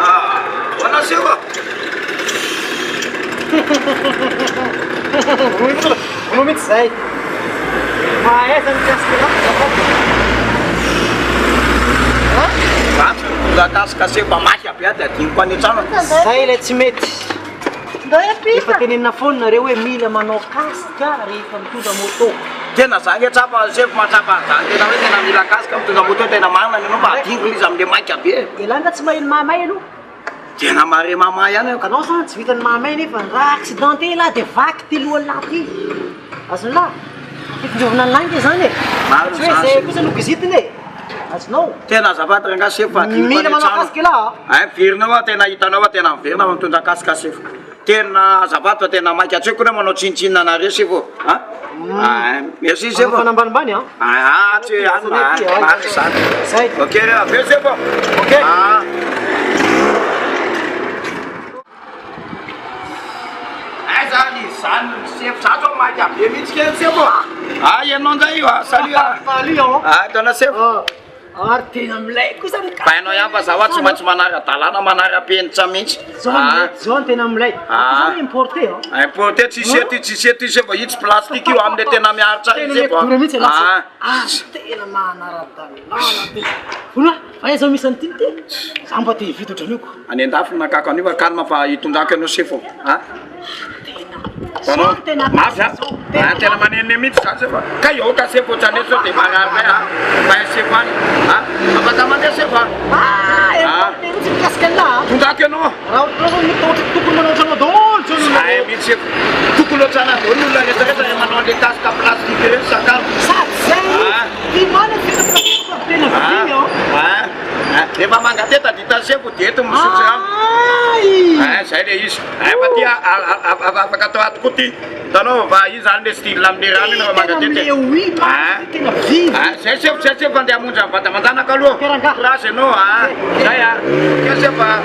Ahoana sefo a? Vonoy mihitsy izay. Fa aiza ny casque là azafady? Za tsy mitondra casque sefo fa maika be aho dia adinoko any an-trano. Zay ilay tsy mety. Efa tenenina foana nareo hoe mila manao casque rehefa mitondra moto. Tena za nge tsapa sefo mahatsapa an'zany tena hoe tena mila casque mitondra moto tena marina ny anao fa adinoko le izy amle maika be e. Elah nga tsy maheno mahamay aloha. Tena mahare mahamay ihany aho ka. Anao zany tsy vitan'ny mahamay nefa raha accidenté elah de vaky ty lohan'lah ty. Azon'lah? Fitondrovana an'lah nge zany e. Marina Tsy hoe zany zay sefo. kosa no kizitina e. Azonao? Tena azafady rangahy sefo fa adinoko Mila any manao an-trano. casque elah a. Hay miverina ao aho tena hitanao fa tena miverina fa mitondra casque sefo. Tena azafady fa tena maika tsy haiko hoe manao tsinontsinona anareo sefo a. Ah, merci sefo. Aza fanambanimbany an. Ah, tsy any marina izany. Zay. Ok, avy eo sefo. Ok. Ah. Aiza ary izany sefo za zao maika be mihitsy kely sefo. Ah, ianao ndray io ah. Salut ah. Salut an. Ah, tena sefo. Ary tena milay kosa ny Fa hainao ihany fa za hoa tsy maintsy manara-dalàna, manara-penitra mihitsy. Zao Ah. zao no tena milay. Ah. Zao importé an. Importé tsisy eto io, tsisy eto io sefo, io tsy plastique io, amle tena miaritra Tena io mety sefo a. dora mihitsy ialahy sefo. Ah. Ah, tena manara-dalàna be. Hono fa aiza misy an'ity ty? Za mba te hividy ohatran'io ko. Any andafy no nakako an'io fa calme fa hitondrako anao sefo a. Zao no tena Mafy a. Ah, tena manenina mihitsy zany sefo. Kay aoka sefo ohatran'ny sao dia marary be a. Mba sefo any. Ah, afaka mandeha sefo a. Ah, importé mihitsy mikasika an'lah a. Tondrako ianao. Raha ohatranao zao mety ohatra tokony manao ohatranao daholo zao ny olona Zay mihitsy sefo. Tokony ohatranà daholo ny olona rehetra rehetra rehefa manao an'ilay casque plastique ireny sakafo. Sady zay Ah. ty mana vita plastique tena vy an. Ah, ah. Rehefa mangateta dia hitan'ny sefo dia eto misotro rano. Ay! Ah, zay le izy. Ah, fa ty afaka atao ato koa ty. Hitanao fa io zany le style amle rano io rehefa mangateta. Tena oui, Ah. tena vy. Ah, zay sefo, zay sefo andeha hamonjy ny vady aman-janaka aloha. Peranga. Courage ianao ah. Zay ah. Ok sefo ah.